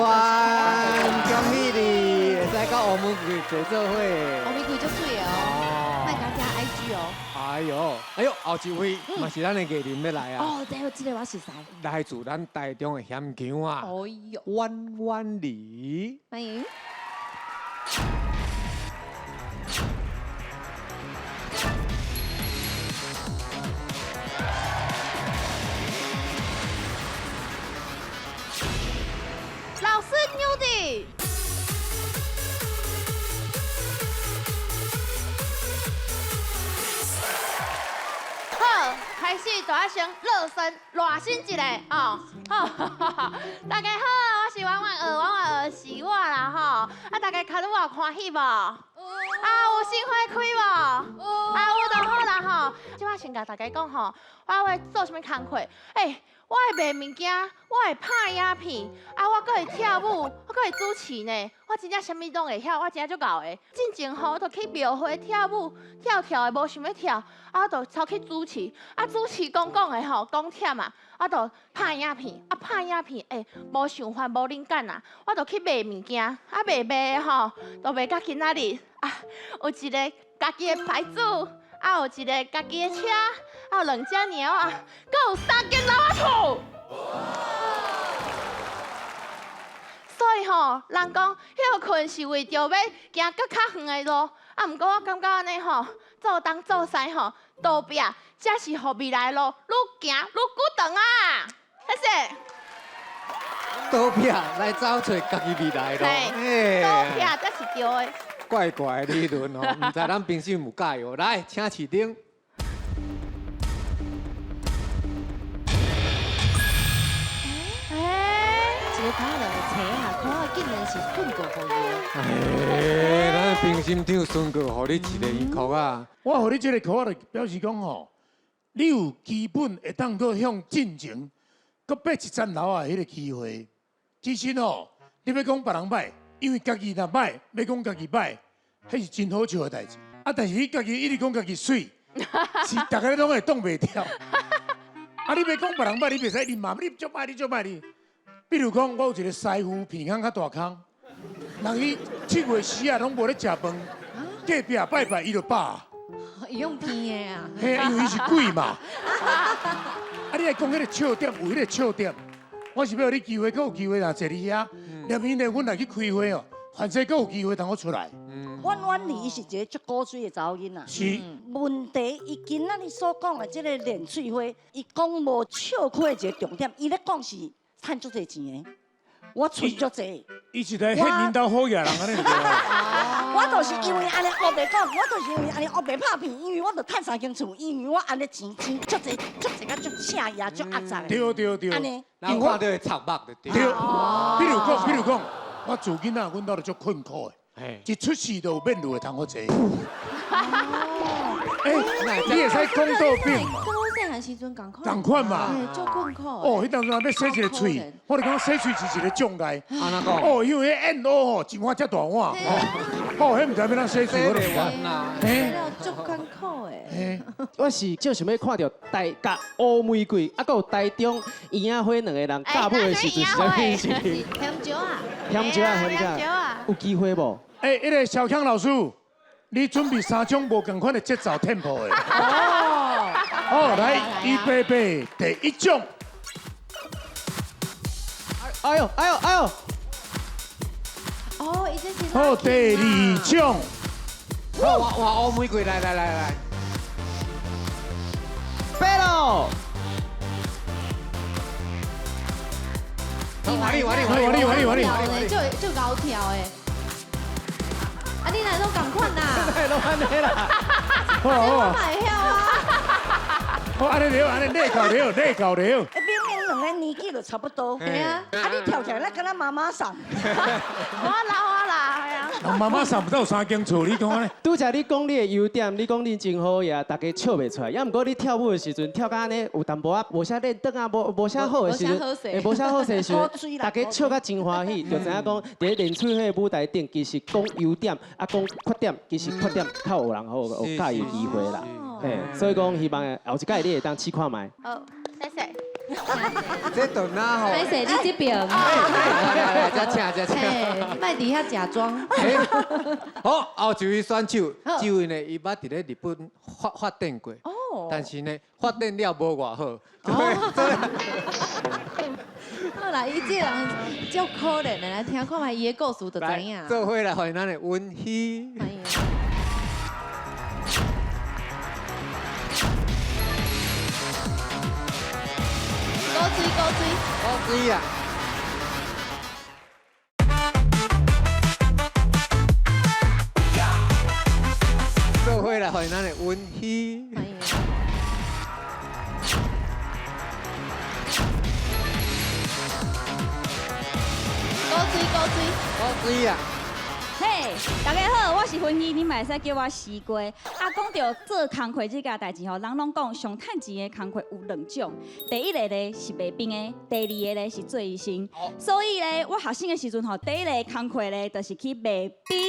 恭喜你，會使佮烏玫瑰坐做伙。烏玫瑰足媠的哦，莫共加 IG 哦。哎喲，哎喲，後一位嘛是咱的藝人欲來啊。哦，對，這個我熟似。來自咱台中的險強啊。哎喲，婉婉兒。歡迎。老師牛的。好，開始就愛先熱身、熱身一下哦。好，大家好，我是婉婉兒，婉婉兒是我啦吼。啊，大家較拄有歡喜無？啊，有心花開無？啊，有就好啦吼。這擺先共大家講吼，我會做啥物工課？欸，我會賣物件，我會拍影片，啊，我閣會跳舞，我閣會主持呢。我真正啥物攏會曉，我真正足𠢕的。進前吼，我就去廟會跳舞，跳跳的無想欲跳，啊，我就走去主持，啊，主持講講的吼，講忝啊，我就拍影片，啊，拍影片，欸，無想法，無靈感啊，我就去賣物件，啊，賣賣的吼，就賣到今仔日，啊，有一個家己的牌子，啊，有一個家己的車，啊，有兩隻貓啊，閣有三間老仔厝。所以吼，人講歇睏是為著欲行閣較遠的路，啊，毋過我感覺按呢吼，做東做西吼，倒壁才是予未來的路愈行愈久長啊！謝謝。倒壁來走揣家己未來路，嘿，倒壁才是對的。怪怪的理論哦，毋知咱評審有佮意無？來，請試燈。个拍落车啊，看竟然是训告予伊。哎，咱评审长宣告，予你一个音曲啊。我予你这个曲仔，就表示讲吼，你有基本会当阁向进前，阁爬一层楼仔的彼个机会。其实吼，你欲讲别人䆀，因为家己若䆀，欲讲家己䆀，彼是真好笑的代志。啊，但是你家己一直讲家己媠，是逐家拢会挡袂牢。啊，你欲讲别人䆀，你袂使一直骂，你足䆀，你足䆀你。比如讲，我有一个师傅鼻孔较大空，人伊7月时啊，拢无咧食饭，隔壁拜拜伊就饱。伊用骗的啊！嘿，因为伊是鬼嘛。啊，你来讲彼个笑点，有彼个笑点，我是欲予你机会，阁有机会若坐伫遐，连明日阮来去开会哦，反正阁有机会通好出来。阮婉儿伊是一个足古锥的查某囡仔。是。问题伊今仔日所讲的这个练喙花，伊讲无笑亏的一个重点，伊咧讲是趁足济钱的，我存足济。伊是来骗𪜶兜好野人按呢对无？我就是因为按呢乌白讲，我就是因为按呢乌白拍片，因为我就趁三间厝，因为我按呢钱钱足济足济甲足赤也足压榨的。对对对。按呢。人看到会插目就对。对。比如讲，我自囡仔，阮兜就足困苦的。一出世就有免路的通好坐。哎，你会使讲倒变嘛？跟我细汉时阵仝款。仝款嘛。足困苦。哦，彼当阵欲洗一个喙，我就讲洗喙是一个障碍。按怎讲？哦，因为彼燕窝吼，一碗遮大碗。哦，彼毋知欲怎洗喙，我就唔知。嘿，足艰苦的。我是就想欲看著台佮乌玫瑰，啊，阁有台中圆仔花两个人教舞的时阵是啥物事？咸椒啊！咸椒啊，咸椒啊！有机会无？哎，彼个小强老师，你准备三种无仝款的节奏 tempo 的。哦。好，来，预备备，第一种。哎呦，哎呦，哎呦！哦，伊这是。好，第二种。好，换乌玫瑰，来来来来。飞喽！换你，换你，换你，换你，换你，换你。就就𠢕跳的。啊，你哪拢仝款啦？拢按呢啦。好好。我嘛会晓啊。好，按呢了，按呢内搞了，内搞了。哎，明明两个年纪就差不多。系啊。啊，你跳起来，咱敢若妈妈桑。我老啊啦，系啊。妈妈桑毋知有三间厝，你讲按呢？拄才你讲你的优点，你讲你真好呀，大家笑袂出来。也毋过你跳舞的时阵跳甲按呢，有淡薄仔无啥练转啊，无啥好的时阵，会无啥好势时阵，大家笑甲真欢喜，就知影讲伫咧练喙花的舞台顶，其实讲优点啊，讲缺点，其实缺点较有人好有教伊机会啦。嘿，所以讲希望后一届你会当试看觅。好，谢谢。这顿啊吼！歹势，你这边。来来，遮请遮请。莫伫遐假装。好，后一位选手，这位呢，伊捌伫咧日本发展过。哦。但是呢，发展了无偌好。好啦，伊这个人足可怜的，来听看觅伊的故事就知影。做伙来欢迎咱的温希。欢迎。古锥，古锥，古锥啊！做伙来欢迎咱的温希。欢迎。古锥，古锥，古锥啊！嘿，大家好，我是芬妮，你嘛会使叫我西瓜。啊，讲到做工课这件代志吼，人拢讲上趁钱的工课有两种，第一个咧是卖冰的，第二个咧是做医生。所以咧，我学生的时阵吼，第一个工课咧就是去卖冰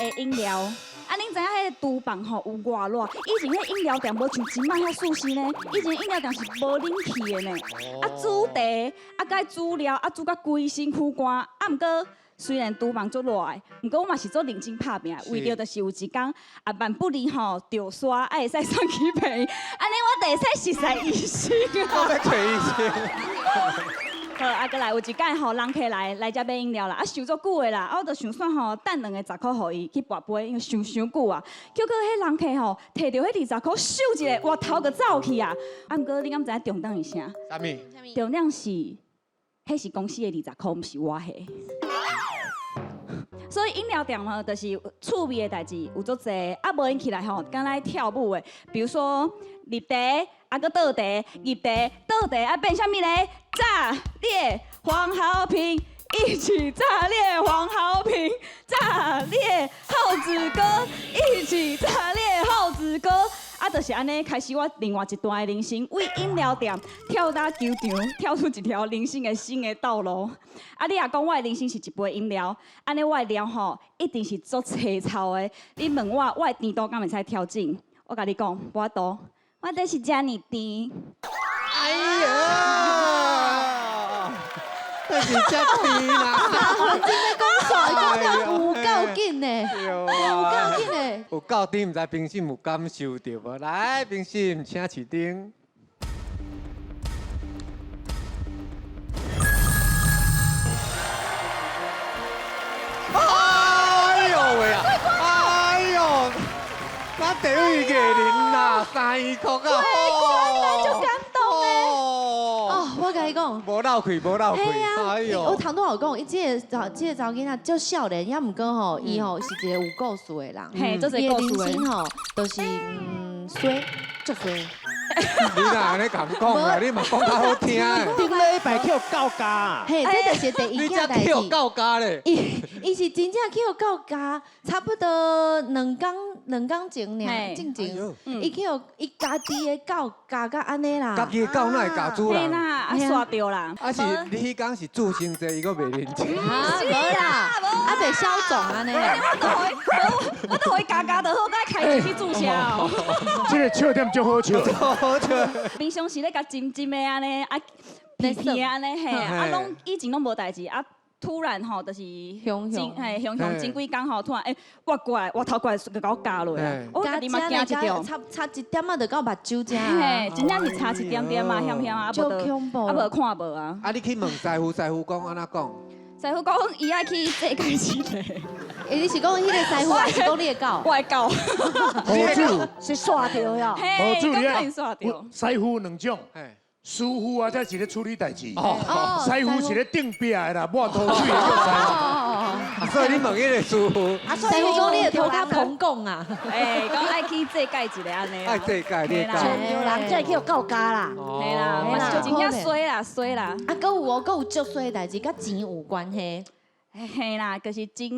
的饮料。啊，恁知影彼个厨房吼有偌热？以前彼饮料店无像这摆遐舒适呢，以前饮料店是无冷气的呢。啊，煮茶，啊，佮煮料，啊，煮甲规身躯汗。啊，毋过虽然厨房足热的，毋过我嘛是足认真拍拼，为著就是有一工啊，万不离吼著沙，啊会使送去病院，按呢我就会使熟似医生啊。我欲揣医生。好，啊，阁来有一摆吼，人客来遮买饮料啦，啊，想足久的啦，啊，我就想算吼，等两个十箍予伊去跋杯，因为想伤久啊。结果彼人客吼，提著彼20箍，咻一下，活头就走去啊。啊，毋过你敢知影重点是啥？啥物？重点是，彼是公司的20箍，毋是我的。所以饮料店吼，就是趣味的代志有足济，啊，无闲起来吼，敢若跳舞的，比如说入茶，啊，阁倒茶，入茶倒茶，啊，变啥物咧？炸裂黄豪平一起炸裂，黄豪平炸裂，耗子哥一起炸裂，耗子哥。啊，就是按呢，开始我另外一段的人生，为饮料店跳到球场，跳出一条人生的新的道路。啊，你若讲我的人生是一杯饮料，按呢我的料吼一定是足凄臭的。你问我，我的甜度敢会使调整？我共你讲，无法度，我这是遮尔甜。哎呀，这是遮甜啦！阿真咧讲煞，讲到有够紧的，有够紧的。有够甜，毋知评审有感受著无？来，评审请试灯。哎呦喂啊！哎呦，咱第位艺人啦，三曲啊！就感动的。哦，我共你讲，无漏气，无漏气。哎呦，我头拄仔有讲，伊这个这个查某囡仔足少年，也毋过吼，伊吼是一个有故事的人。嘿，做一个故事的。人生吼，就是衰，足衰。你哪按呢共讲啦？你嘛讲较好听。顶礼拜去予告假。嘿，这就是第一件代志。你才去予告假咧？伊是真正去予告假，差不多两工两工前尔，进前，伊去予伊家己的狗咬甲按呢啦。家己的狗哪会咬主人？嘿啦，啊煞著啦。啊是，你彼工是注伤济，伊阁袂认真。啊，无啦，啊袂消肿按呢。我都予伊咬咬就好，阁开始去注射哦。这个笑点足好笑。好笑。平常时咧共沉沉的按呢，啊皮皮按呢嘿，啊拢以前拢无代志，啊突然吼就是雄雄，嘿雄雄前几工吼突然欸活过来，活头过来就共我咬落来，我家己嘛惊一跳，差一点仔就到目睭遮，嘿，真正是差一点点啊，险险啊，无啊无看无啊。啊，你去问师傅，师傅讲按怎讲？师傅讲伊爱去这个一个。欸，你是讲彼个师傅，还是讲你的狗？我的狗。何主是煞著呀？何主你啊？师傅两种，师傅啊，这是咧处理代志。师傅是咧钉壁的啦，抹涂水的叫师傅。所以你问彼个师傅。师傅讲你的头较膨胀啊。欸，讲爱去这盖一个按呢。爱这盖，你盖。有人才会去告假啦。嘿啦，嘛是真正衰啦，衰啦。啊，阁有哦，阁有足衰的代志，佮钱有关系。嘿啦，就是前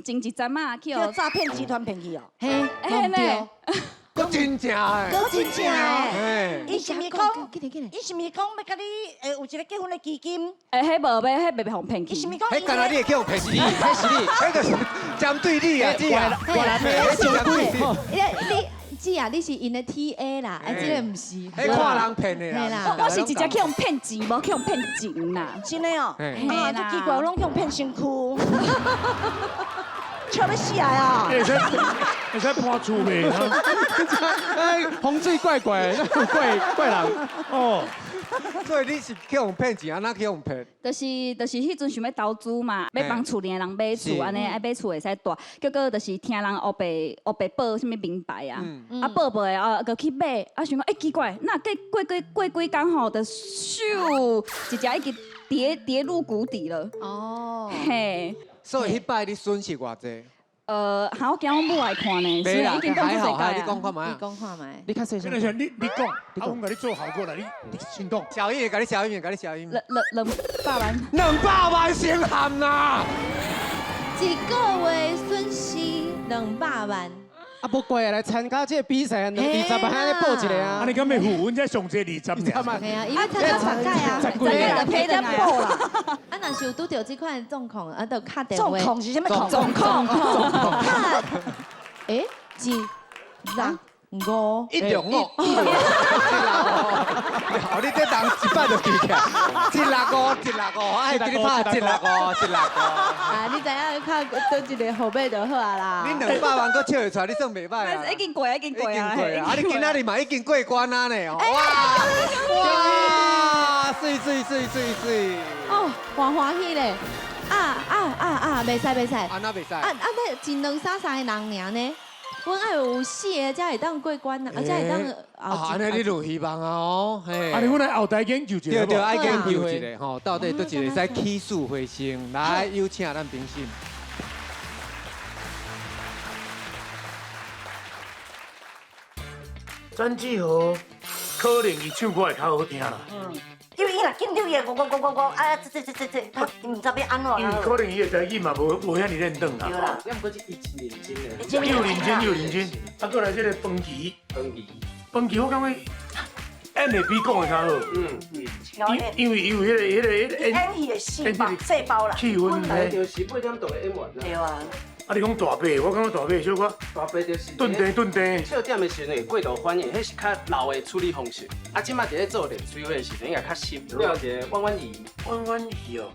前一阵仔去予诈骗集团骗去哦。嘿，嘿呢，阁真正的，阁真正的。伊是毋是讲？伊是毋是讲欲共你有一个结婚的基金？欸，彼无欲，彼袂予人骗去。伊是毋是讲？彼敢若你会去予骗是你，彼是你，彼就是针对你啊，姐啊，我来你。姐啊，你是𪜶的 TA 啦，啊，这个毋是。彼看人骗的啦。我是直接去予骗钱，无去予骗情啦。真的哦。啊，足奇怪，我拢去予骗身躯。笑欲死啊！会使搬厝袂？哎，风水怪怪，怪怪人哦。所以你是去予骗钱，按怎去予骗？就是彼阵想欲投资嘛，欲帮厝里的人买厝，按呢爱买厝会使贷，结果就是听人乌白乌白报啥物名牌啊，啊报报的啊，阁去买，啊想讲欸奇怪，哪过过过过几工吼，就咻一只已经跌入谷底了。哦，嘿。所以彼摆你损失偌济？好，我惊阮母爱看呢，没啦，还好，你讲看觅，你讲看觅。你较细声。你讲，啊，阮共你做效果啦，你先讲。小英，共你消音，共你消音。两百万。200万先含啦！一个月损失200万。啊，无怪来参加这个比赛，20万按呢报一个啊。啊，你敢袂付？阮才上济20尔。系啊，伊欲参加十届啊，十几个就赔得报啦。啊，若是有拄著这款状况，啊，就敲电话。状况是啥物状况？状况。欸，1、6、5、1、6、5。哦，你这人一摆就记起来，1、6、5、1、6、5，哎，给你拍1、6、5、1、6、5。啊，你知影敲佗一个号码就好啊啦。你200万阁笑会出来，你算袂歹啊。已经过，已经过啊。已经过啊！啊，你今仔日嘛已经过关啊呢？哇哇，媠媠媠媠媠。哦，欢欢喜咧！啊啊啊啊！袂使袂使。啊，那袂使。啊啊，那一两三三个人尔呢？阮爱有4个才会当过关啊，才会当。啊，按呢你有希望啊哦，嘿。啊，你阮来后台研究一下。对对，爱研究一下吼，到底佗一个会使起死回生？来，有请咱评审。詹志豪可能伊唱歌会较好听啦。因为伊若见到伊，讲讲讲讲讲，啊，这这这这，他毋知欲按怎。因为可能伊的台语嘛无遐尔认真啦。对啦。啊，毋过伊真认真的。又认真又认真。啊，过来这个饭琪。饭琪。饭琪，我感觉演的比讲的较好。因为伊有彼个演戏的细胞细胞啦。气氛。本来就是8点档的演员啦。对啊。啊，你讲大伯，我感觉大伯小可大伯就是顿定顿定。笑点的时阵会过度反应，彼是较老的处理方式。啊，这摆伫咧做练吹火的时阵，应该较深。了一个弯弯鱼，弯弯鱼哦。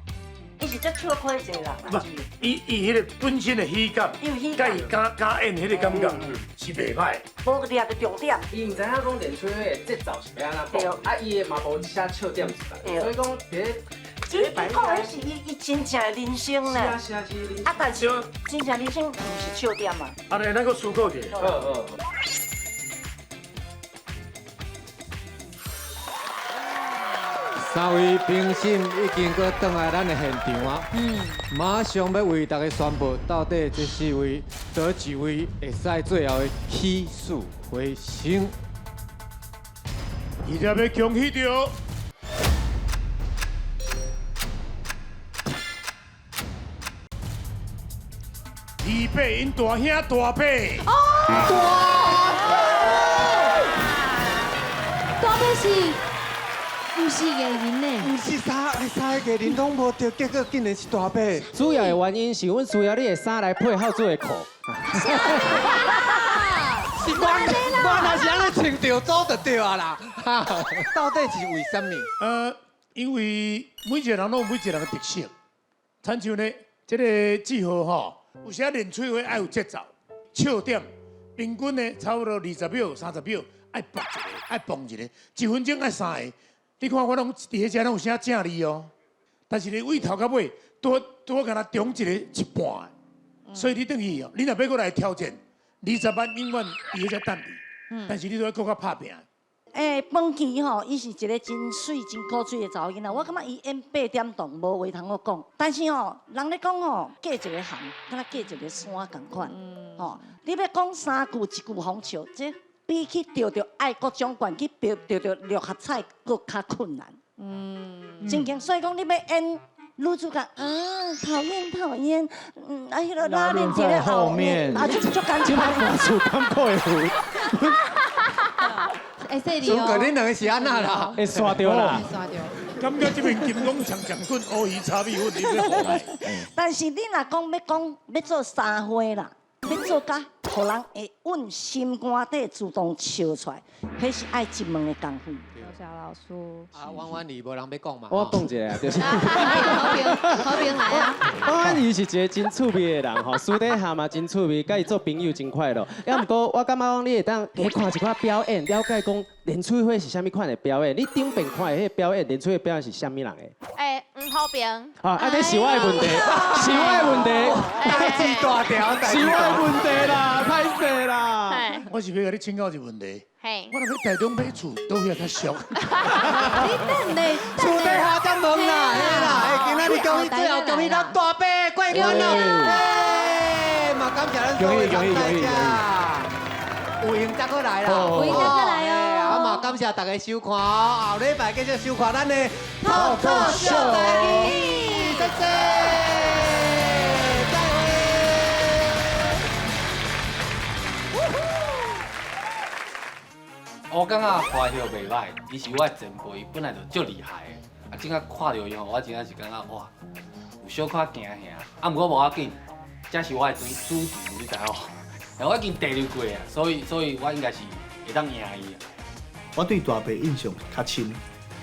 伊是足笑亏一个人。不，伊伊彼个本身的喜感，佮伊敢敢演彼个感觉是袂歹。无掠著重点。伊毋知影讲练吹火的节奏是欲按怎讲，啊，伊的嘛无写笑点出来，所以讲伫咧。伊讲的是伊真正的人生呢。是啊是啊。啊，但是真正人生毋是笑点嘛。啊，来，咱阁思考一下。好好。三位评审已经阁转来咱的现场啊！马上欲为大家宣布，到底这四位佗一位会使最后的起死回生。现在欲恭喜著二伯𪜶大兄大伯。大伯是。毋是艺人呢，毋是三个艺人拢无著，结果竟然是大伯。主要的原因是阮需要你的衫来配孝子的裤。是我，我若是按呢穿著组就对啊啦。到底是为啥物？因为每一个人拢有每一个人的特色。亲像呢，这个志豪吼，有时练吹火爱有节奏，笑点平均呢差不多20秒、30秒，爱爆一个，爱蹦一个，1分钟爱3个。你看我拢伫彼遮拢有啥正字哦，但是你位头到尾，拄拄敢若中一个一半，所以你转去哦，你若欲阁来挑战20万，永远伫彼遮等你，但是你都欲阁较拍拚。欸，饭琪吼，伊是一个真媠、真古锥的查某囡仔。我感觉伊演8点档无话通好讲，但是吼，人咧讲吼，过一个行，敢若过一个山仝款，吼。你欲讲3句1句予笑，这比起著著爱国奖冠去著著六合彩阁较困难。真经，所以讲你欲演女主角，讨厌讨厌，啊，彼个拉链伫咧后面，啊，就足简单。这摆看出感觉会有。会说你哦，恁两个是按怎啦？会刷著啦。感觉这边金刚长长棍，乌鱼炒米粉，你欲予来。但是你若讲欲讲欲做三花啦，欲做甲，予人会阮心肝底自动笑出来，彼是爱一门的功夫。多谢老师。啊，婉婉你无人欲讲嘛？我讲一下，就是。和平来啊！婉婉伊是一个真趣味的人吼，私底下嘛真趣味，佮伊做朋友真快乐。啊，毋过我感觉讲你会当加看一寡表演，了解讲连翠花是啥物款的表演。你顶边看的彼个表演，连翠花表演是啥物人的？欸，黄和平。啊，啊，这是我的问题，是我的问题，代志大条，是我的问题啦，歹势啦。我是欲共你请教一个问题。嘿。我若欲台中买厝，佗位较俗？你等咧，厝底下才问啦，嘿啦，欸，今仔日恭喜最后恭喜咱大伯冠军啦！欸，嘛感谢咱所有参赛者，有闲才阁来啦，有闲才阁来哦。啊嘛感谢大家收看哦，后礼拜继续收看咱的透透秀台语，谢谢。我感觉华秀袂歹，伊是我的前辈，伊本来就足厉害的。啊，这下看著伊吼，我真正是感觉哇，有小可惊吓。啊，毋过无要紧，这是我的主持，你知无？我已经第二过啊，所以我应该是会当赢伊啊。我对大伯印象较深，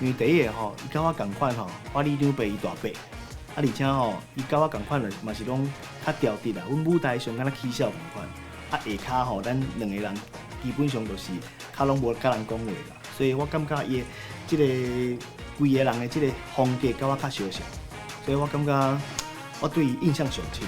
因为第一个吼，伊佮我仝款吼，我里长伯伊大伯，啊而且吼，伊佮我仝款就嘛是拢较调直啦。阮舞台上敢若起笑仝款，啊下跤吼，咱两个人基本上就是较拢无佮人讲话啦，所以我感觉伊的这个规个人的这个风格佮我较相像，所以我感觉我对伊印象上深。